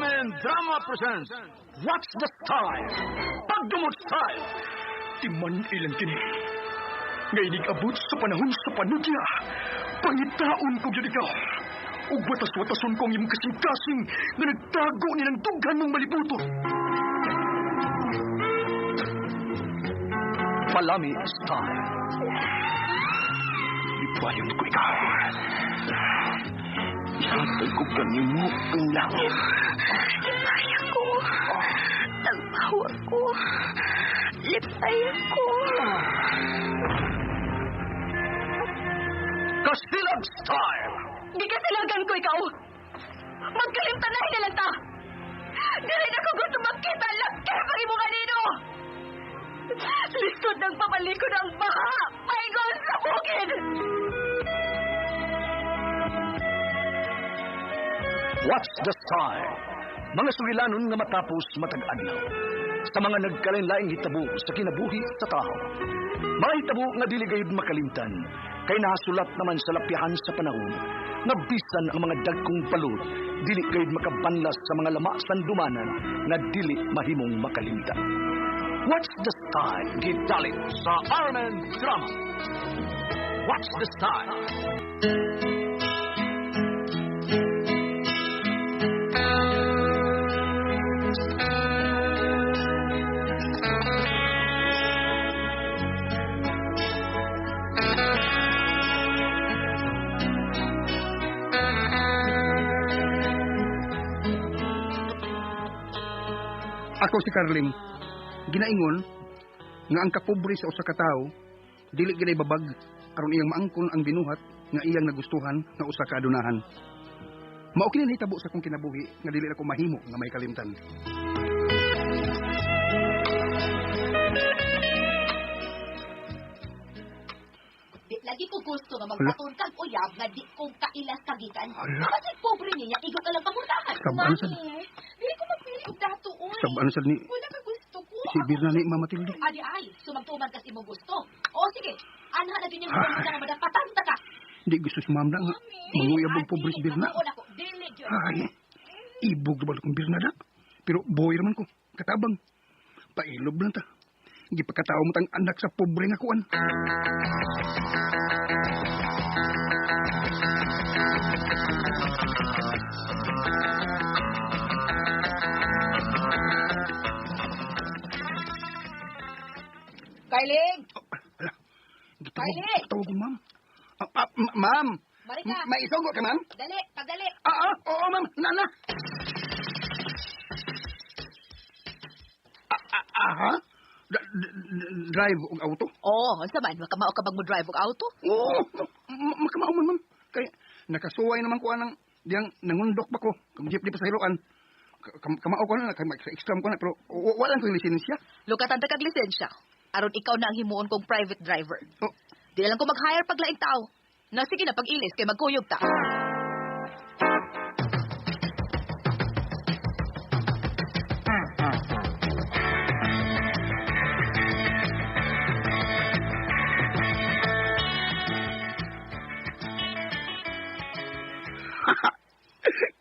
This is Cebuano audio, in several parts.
Armen Drama presents What's the Style? Pagdumot Style! Timan ilang kini. Nga inig-abot sa panahon sa panudya. Pangitaon ko gyud ikaw. Ug watas-watason ko ang imong kasing-kasing nga nagtago nilang dughan mong malibuto. Palami Style. Ipayon ko ikaw. Ihatag ko kanimo ang langit. Lipay ako. Tagpaw ako. Lipay ako. Kasilag Style! Gikasilagan ko ikaw. Magkalimtan na lang ta. Dili na ko gusto magkita laki pag imo kanino. Lisod ng pabalikod ang baha. Paingon sa bukid. What's the Style? Mga sugilanon nga matapos matag adlaw. Sa mga nagkalain-laing hitabo sa kinabuhi sa tao. Mga hitabo nga dili gayud makalimtan, kay nahasulat naman sa lapyahan sa panahon, nga bisan ang mga dagkong balod, dili gayud makabanlas sa mga lama sandumanan nga dili mahimong makalimtan. What's the Style? Gidalit sa Armen Drama. What's the Style? Ako si Carling. Ginaingon nga ang kapobre sa usa ka tawo dili ginay babag aron iyang maangkon ang binuhat nga iyang nagustuhan nga usa ka adunahan. Mao kini nahitabo sa akong kinabuhi nga dili nako mahimo nga may kalimtan. Di lagi ko gusto nga magpatun kag uyab nga di kong kailas kagikan. Hala. Kasi pobre niya, igo ka lang pamurtahan. Sab- ano sad? Dili ko magpili og dato oy. Sab ano sad ni Wala ka gusto ko. si Birna ni Mama Matilde. Adi ay, sumagtuman kas imong gusto. O sige, anha na din yung gusto nga madapatan ta ka. Di gusto si Ma'am na nga manguyab og pobre si Birna. Ako nako, dili gyud. Ay, ibog ba akong Birna da? Pero boy raman ko, katabang. Pailob lang ta. Gipakatao mo tang anak sa pobre nga kuan. Carling, Oh, ala. Gitawag, Carly! tawag ko, ma'am. Ma'am. Marika. May isugo ka, ma'am? Dali, pagdali. Oo, ma'am. Nana. Aha. Drive og auto? Oo, unsa man makamao ka bang mo drive og auto? Oo, makamao man, ma'am. Kay nakasuway naman ko anang diyang nangundok pa ko. Kung jeep di pa sa hiloan. Kamao ko na, kay sa extra ko na, pero wala ko yung lisensya. Lukatan ta kag lisensya. Aron ikaw na ang himuon kong private driver. Oh, Di na lang ko mag-hire pag laing tao. Na sige na pag-ilis kay magkuyog ta.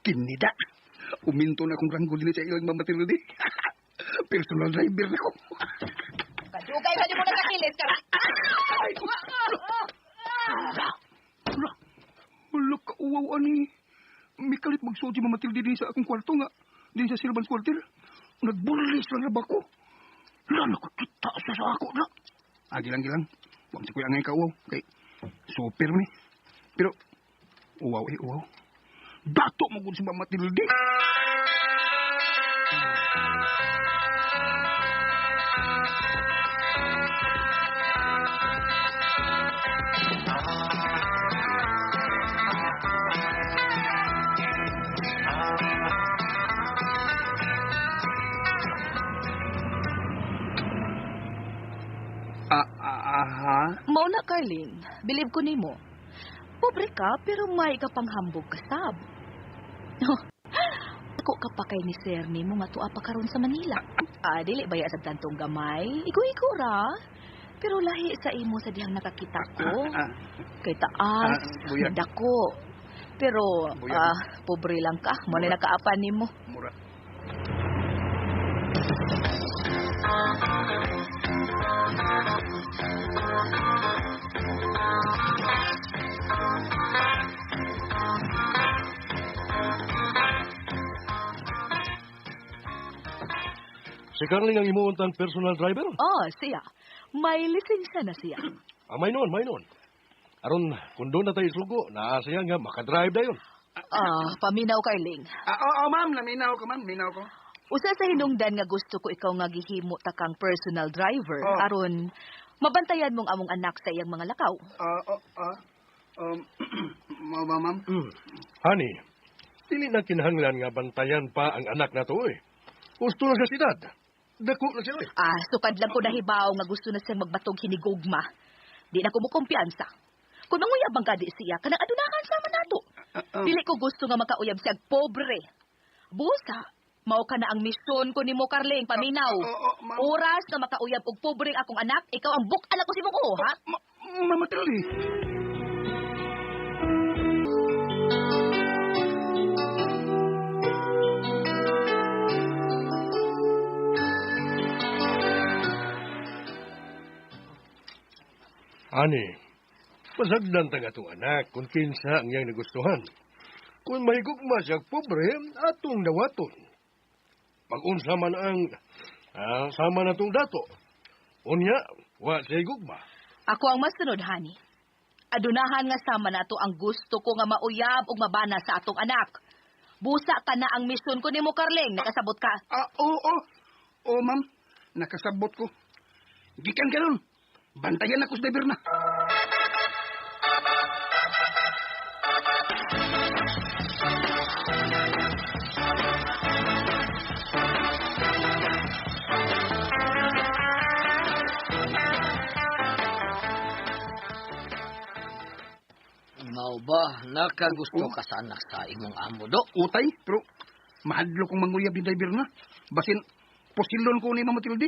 Kinida. Uminto na akong ranggo din sa ilang Mama Matilde. Personal driver na ko. Kadugay ba di mo nakakilis ka? Ay, Hala, hala ka uwaw ani. Mikalit magsulti Mama Matilde din sa akong kwarto nga. Din sa Silvan's quarter. Nagbulis lang na ba ko? Hala, nakakita siya sa ako na. Ah, gilang-gilang. Huwag si Kuya ngay kauwaw. Kay, super ni. Pero, uwaw eh, uwaw. Dato mo gud si Mama Matilde. Aha. Mao na, Carling. Believe ko nimo. Pobre ka, pero may ka pang hambog kasab. Ako ka pa kay ni Sir nimo nga tuwa pa karon sa Manila. Ah, dili baya sa tantong gamay. Igo-igo ra. Pero lahi sa imo sa dihang nakakita ko. Kay taas, Buyag. dako. Pero Buyag. pobre lang ka. Mo na nakaapan nimo. Mura. Si Carling ang imuuntang personal driver? Oh, siya. May lisensya na siya. Ah, may noon, may noon. Aron, kung doon na tayo isugo, naa siya nga makadrive dayon. Ah, paminaw, Carling. Ah, oo, ma'am, naminaw ko, ma'am, minaw ko. Usa sa hinungdan nga gusto ko ikaw nga gihimo ta kang personal driver Oh. aron mabantayan mong among anak sa iyang mga lakaw. Mao ba, ma'am? Mm. Honey, dili na kinahanglan nga bantayan pa ang anak na to, eh. Gusto na siya sidad. Dako na siya, eh. Ah, sukad lang ko nahibaw nga gusto na siyang magbatog hinigugma. Di na ko mo kumpiyansa. Kung manguyab ang kadi siya, kanang adunahan sama nato. Dili ko gusto nga makauyab siya pobre. Busa, mao ka na ang misyon ko nimo Carling, paminaw. Oo, ma'am. Oras na makauyab og pobre akong anak, ikaw ang buk-ala ko si mong oo, ha? Ma'am Matilde. Ani, masagdan ta nga itong anak kung kinsa ang iyang nagustuhan. Kung mahigugma siya pobre, atong dawaton. Pag-unsa man ang sama na itong dato. Unya, wa siya higugma. Ako ang masunod, honey. Adunahan nga sama nato ang gusto ko nga mauyab ug mabana sa atong anak. Busa ka na ang misyon ko nimo, Carling. Nakasabot ka. Ah, oo, oo. Oo, ma'am. Nakasabot ko. Gikan karon. Bantayan ako sa driver na. Mao ba, nakagusto ka sa anak sa imong amo do? Utay, pero mahadlo kong manguyab ni driver na. Basin, posilon ko ni Ma'am Matilde.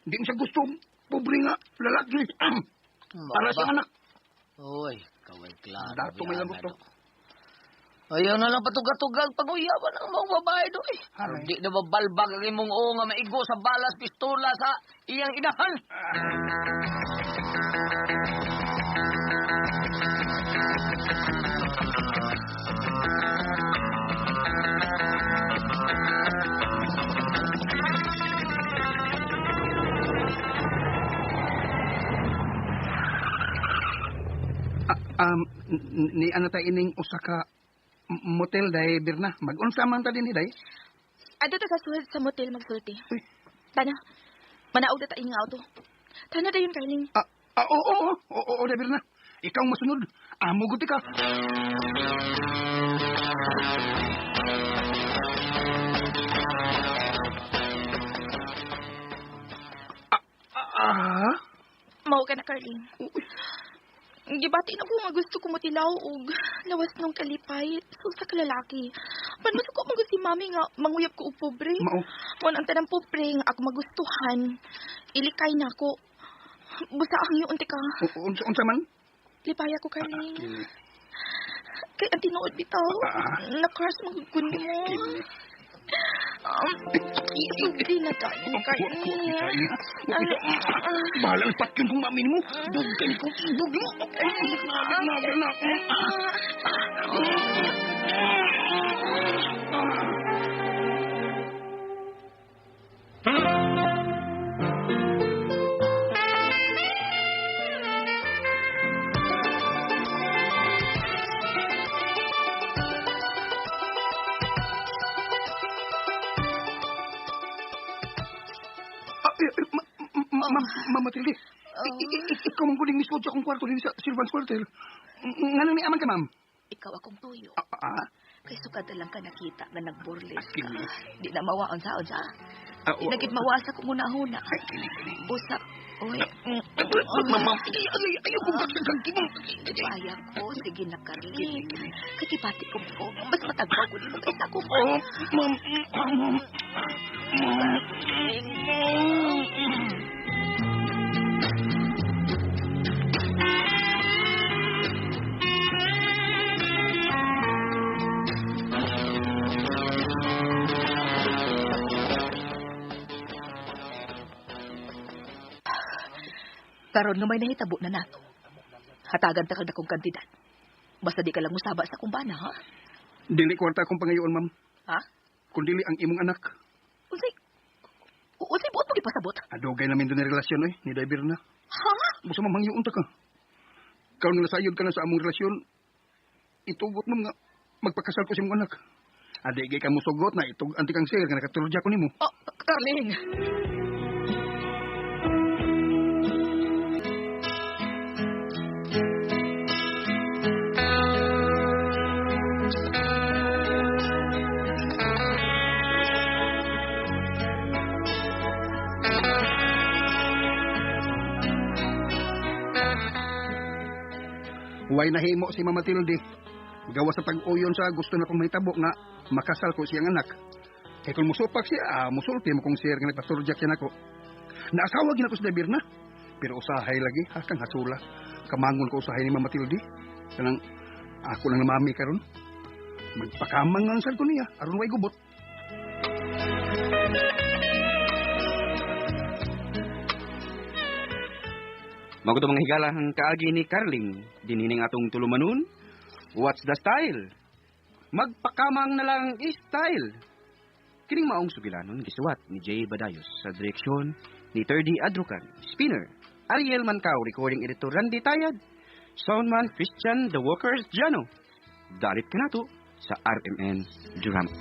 Hindi mo siya gusto. Pobre nga, lalaki. Mao Para ba? sa anak. Uy, kaway klaro. Dato may lamok to. Ayaw na lang patugatugag pag-uyawan ang mga babae do eh. Aray. Di na mabalbag ang imong oo nga maigo sa balas pistola sa iyang inahan. Ni ano ta ining usa ka motel day Birna. Mag-unsa man ta dinhi day? Adto ta sa sulod sa motel magsulti. Uy. Tana, manaog na ta inyong auto. Tana dayon, Carling. Oo, oo, oo, oo, day Birna. Ikaw ang masunod. Amo gud ka. Mao ka na, Carling. Uy. Gibati na ko nga gusto ko motilaw og lawas nung kalipay so sa kalalaki. Pan masuko man gud si mami nga manguyab ko og pobre. Mao. Mon ang tanang pobre nga ako magustuhan. Ilikay na ako. Busa ang iyo unti ka. Unsa man? Lipaya ko, Carling. Kini. Kay ang tinuod bitaw. Na-crush man gud ko nimo. Kini. Isulti na tayo, Carling. Bahala ang patyon kong mami mo. Dugay ko, dug mo. Na, na, na. Ma'am Matilde, ikaw man kuning mismo sa akong kwarto din sa Silvan's Quarter. Nga nang niaman ka, ma'am? Ikaw akong tuyo. Ah, Kay sukad lang ka nakita nga nagburlis ka. Kini. Di na mawaon sa unsa. Ah, Di na gid mawa sa kong una-huna. Ay, kini, kini. Usa. Uy, Ma'am, ma'am, ay, ayaw kong pagsagang kini. Kaya ko, sige na, Carling. Kay ko po, mas matagbaw ko nimo kaysa ako. Oh, ma'am, ma'am, ma'am. Karon nga may nahitabo na nato. Hatagan ta kag dakong kantidad. Basta di ka lang musaba sa akong bana, ha? Dili kwarta akong pangayoon, ma'am. Ha? Kung dili ang imong anak. Unsay unsay buot mo gipasabot? Adugay namin doon na relasyon, oy, ni Diver na. Ha? Busa ma'am, hangyoon ta ka. Karon nga nasayod ka na sa among relasyon, itugot ma'am nga magpakasal ko sa imong anak. Adi gay ka musugot na itug anti kang sir nga nakaturja ko nimo. Oh, Carling. Way nahimo si Mama Matilde. Gawa sa pag-uyon sa gusto na kong mahitabo nga makasal ko siyang anak. Kay kung musupak siya, musulti mo kong sir nga nagpaturjak siya nako. Naasawa gina ko si Dabir na. Pero usahay lagi, hakang hasula. Kamangon ko usahay ni Mama Matilde. Kanang ako lang na mami karon. Magpakamang nga sad ko niya, aron way gubot. Maguto mga higala ang kaagi ni Carling, dinining atong tulumanon. What's the style? Magpakamang na lang style. Kining maong sugilanon gisuwat ni Jay Badayos sa direksyon ni 3D Adrucan, Spinner, Ariel Mancao, recording editor Randy Tayad, soundman Christian The Workers Jano. Dalit kanato sa RMN Drama.